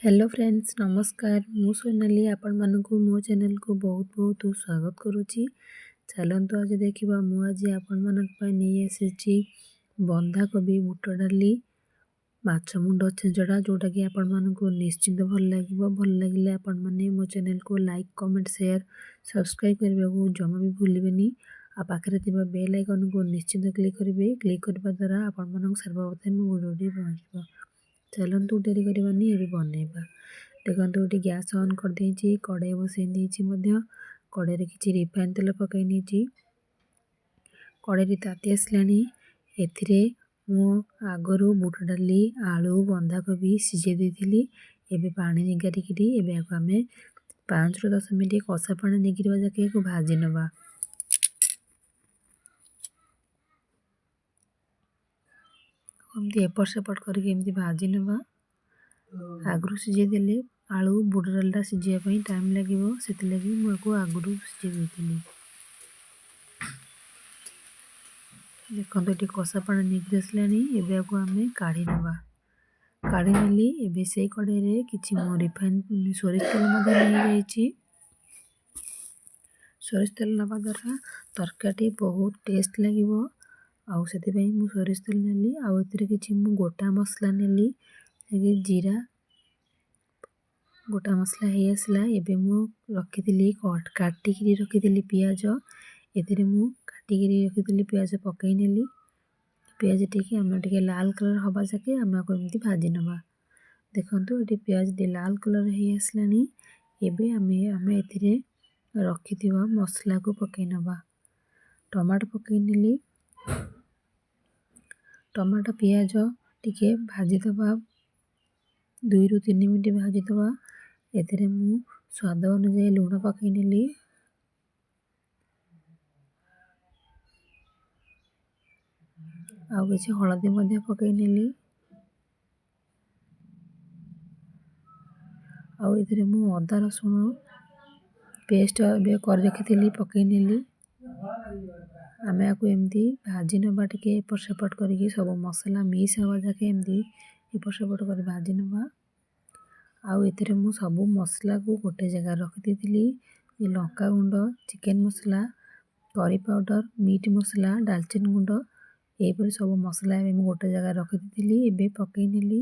Hello friends, ନମସ୍କାର। ମୁଁ ସୋନାଲି, ଆପଣମାନଙ୍କୁ ମୋ ଚ୍ୟାନେଲକୁ ବହୁତ ବହୁତ ସ୍ୱାଗତ କରୁଛି। ଚାଲନ୍ତୁ ଆଜି ଦେଖିବା, ମୁଁ ଆଜି ଆପଣମାନଙ୍କ ପାଇଁ ନେଇ ଆସିଛି ବନ୍ଧାକୋବି ବୁଟ ଡାଲି ମାଛ ମୁଣ୍ଡ ଛେଞ୍ଚଡ଼ା, ଯେଉଁଟାକି ଆପଣମାନଙ୍କୁ ନିଶ୍ଚିନ୍ତ ଭଲ ଲାଗିବ। ଭଲ ଲାଗିଲେ ଆପଣମାନେ ମୋ ଚ୍ୟାନେଲକୁ ଲାଇକ୍, କମେଣ୍ଟ, ସେୟାର, ସବସ୍କ୍ରାଇବ୍ କରିବାକୁ ଜମା ବି ଭୁଲିବେନି। ଆଉ ପାଖରେ ଥିବା ବେଲ୍ ଆଇକନ୍କୁ ନିଶ୍ଚିନ୍ତ କ୍ଲିକ୍ କରିବେ। କ୍ଲିକ୍ କରିବା ଦ୍ୱାରା ଆପଣମାନଙ୍କୁ ସର୍ବପ୍ରଥମେ ମୋ ଭିଡ଼ିଓଟି ପହଞ୍ଚିବ। ଚାଲନ୍ତୁ, ଡେରି କରିବାନି, ଏବେ ବନେଇବା। ଦେଖନ୍ତୁ, ଏଠି ଗ୍ୟାସ୍ ଅନ୍ କରିଦେଇଛି, କଢ଼େଇ ବସେଇ ଦେଇଛି ମଧ୍ୟ। କଢ଼େଇରେ କିଛି ରିଫାଇନ୍ ତେଲ ପକାଇ ନେଇଛି। କଢ଼େଇରେ ତାତି ଆସିଲାଣି। ଏଥିରେ ମୁଁ ଆଗରୁ ବୁଟ ଡାଲି, ଆଳୁ, ବନ୍ଧାକୋବି ସିଝେଇ ଦେଇଥିଲି। ଏବେ ପାଣି ନିଗାରିକିରି ଏବେ ଏହାକୁ ଆମେ 5ରୁ 10 ମିନିଟ୍ କଷା ପାଣି ନିଗିରିବା ଯାକେ ଏହାକୁ ଭାଜି ନେବା। ଏମିତି ଏପଟ ସେପଟ କରିକି ଏମିତି ଭାଜି ନେବା। ଆଗରୁ ସିଝେଇ ଦେଲେ ଆଳୁ ବୁଟ ଡାଲିଟା ସିଝିବା ପାଇଁ ଟାଇମ୍ ଲାଗିବ, ସେଥିଲାଗି ମୁଁ ଆକୁ ଆଗରୁ ସିଝେଇ ଦେଇଥିଲି। ଦେଖନ୍ତୁ, ଏଠି କଷା ପାଣି ନିଗିରି ଆସିଲାଣି। ଏବେ ଆକୁ ଆମେ କାଢ଼ି ନେବା। କାଢ଼ି ନେଲି। ଏବେ ସେଇ କଢ଼େଇରେ କିଛି ମୁଁ ରିଫାଇନ୍ ସୋରିଷ ତେଲ ମଧ୍ୟ ନେଇଯାଇଛି। ସୋରିଷ ତେଲ ନେବା ଦ୍ୱାରା ତରକାରୀଟି ବହୁତ ଟେଷ୍ଟ ଲାଗିବ, ଆଉ ସେଥିପାଇଁ ମୁଁ ସୋରିଷ ତେଲ ନେଲି। ଆଉ ଏଥିରେ କିଛି ମୁଁ ଗୋଟା ମସଲା ନେଲି, ଜିରା। ଗୋଟା ମସଲା ହେଇ ଆସିଲା। ଏବେ ମୁଁ ରଖିଥିଲି, କାଟିକିରି ରଖିଥିଲି ପିଆଜ। ଏଥିରେ ମୁଁ କାଟିକିରି ରଖିଥିଲି ପିଆଜ ପକାଇ ନେଲି। ପିଆଜ ଟିକେ ଆମେ ଟିକେ ଲାଲ କଲର୍ ହେବା ଯାକେ ଆମେ ଆକୁ ଏମିତି ଭାଜି ନେବା। ଦେଖନ୍ତୁ, ଏଠି ପିଆଜ ଟିକେ ଲାଲ କଲର୍ ହେଇ ଆସିଲାଣି। ଏବେ ଆମେ ଏଥିରେ ରଖିଥିବା ମସଲାକୁ ପକାଇ ନେବା। ଟମାଟୋ ପକାଇ ନେଲି। ଟମାଟୋ ପିଆଜ ଟିକେ ଭାଜିଦେବା, 2ରୁ 3 ମିନିଟ୍ ଭାଜିଦେବା। ଏଥିରେ ମୁଁ ସ୍ୱାଦ ଅନୁଯାୟୀ ଲୁଣ ପକାଇ ନେଲି। ଆଉ କିଛି ହଳଦୀ ମଧ୍ୟ ପକାଇ ନେଲି। ଆଉ ଏଥିରେ ମୁଁ ଅଦା ରସୁଣ ପେଷ୍ଟ ଏବେ କରି ରଖିଥିଲି, ପକାଇ ନେଲି। ଆମେ ଆକୁ ଏମିତି ଭାଜି ନେବା ଟିକେ ଏପଟ ସେପଟ କରିକି, ସବୁ ମସଲା ମିକ୍ସ ହେବା ଯାକେ ଏମିତି ଏପଟ ସେପଟ କରି ଭାଜି ନେବା। ଆଉ ଏଥିରେ ମୁଁ ସବୁ ମସଲାକୁ ଗୋଟେ ଜାଗାରେ ରଖିଦେଇଥିଲି: ଲଙ୍କା ଗୁଣ୍ଡ, ଚିକେନ୍ ମସଲା, କରି ପାଉଡ଼ର, ମିଟ୍ ମସଲା, ଡାଲଚିନି ଗୁଣ୍ଡ। ଏହିପରି ସବୁ ମସଲା ଏବେ ମୁଁ ଗୋଟେ ଜାଗାରେ ରଖିଦେଇଥିଲି, ଏବେ ପକାଇ ନେଲି।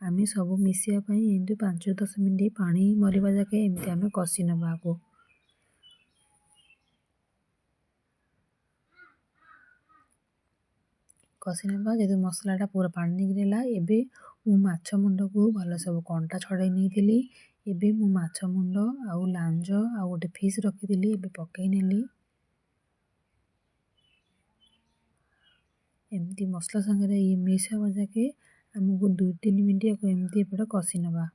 ଆମେ ସବୁ ମିଶିବା ପାଇଁ ଏମିତି 5ରୁ 10 ମିନିଟ୍ ପାଣି ମରିବା ଯାକେ ଏମିତି ଆମେ କଷି ନେବା ଆକୁ। କଷି ନେବା। ଯେହେତୁ ମସଲାଟା ପୁରା ପାଣି ନିଗିରିଲା, ଏବେ ମୁଁ ମାଛ ମୁଣ୍ଡକୁ ଭଲ ସବୁ କଣ୍ଟା ଛଡ଼େଇ ନେଇଥିଲି। ଏବେ ମୁଁ ମାଛ ମୁଣ୍ଡ ଆଉ ଲାଞ୍ଜ ଆଉ ଗୋଟେ ଫିସ୍ ରଖିଥିଲି, ଏବେ ପକାଇ ନେଲି। ଏମିତି ମସଲା ସାଙ୍ଗରେ ଇଏ ମିକ୍ସ ହେବା ଯାକେ ଆମକୁ 2 3 ମିନିଟ୍ ଆକୁ ଏମିତି ଏପଟେ କଷି ନେବା।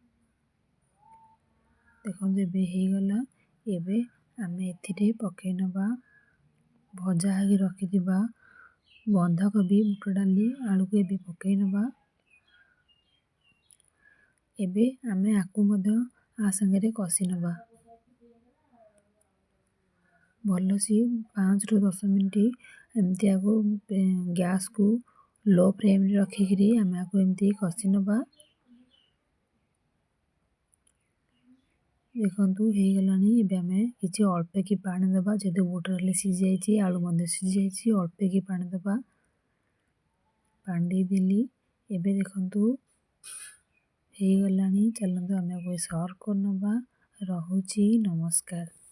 ଦେଖନ୍ତୁ, ଏବେ ହେଇଗଲା। ଏବେ ଆମେ ଏଥିରେ ପକାଇ ନେବା ଭଜା ହେଇକି ରଖିଥିବା ବନ୍ଧାକୋବି, ବୁଟ ଡାଲି, ଆଳୁକୁ ଏବେ ପକାଇ ନେବା। ଏବେ ଆମେ ଆକୁ ମଧ୍ୟ ଆ ସାଙ୍ଗରେ କଷି ନେବା ଭଲସେ 5ରୁ 10 ମିନିଟ୍। ଏମିତି ଆକୁ ଗ୍ୟାସ୍କୁ ଲୋ ଫ୍ଲେମ୍ରେ ରଖିକିରି ଆମେ ଆକୁ ଏମିତି କଷି ନେବା। ଦେଖନ୍ତୁ, ହେଇଗଲାଣି। ଏବେ ଆମେ କିଛି ଅଳ୍ପକି ପାଣି ଦେବା। ଯେହେତୁ ବୁଟ ଡାଲି ସିଝିଯାଇଛି, ଆଳୁ ମଧ୍ୟ ସିଝିଯାଇଛି, ଅଳ୍ପକି ପାଣି ଦେବା। ପାଣି ଦେଇଦେଲି। ଏବେ ଦେଖନ୍ତୁ, ହେଇଗଲାଣି। ଚାଲନ୍ତୁ, ଆମେ ଆକୁ ସର୍ଭ କରିନେବା। ରହୁଛି, ନମସ୍କାର।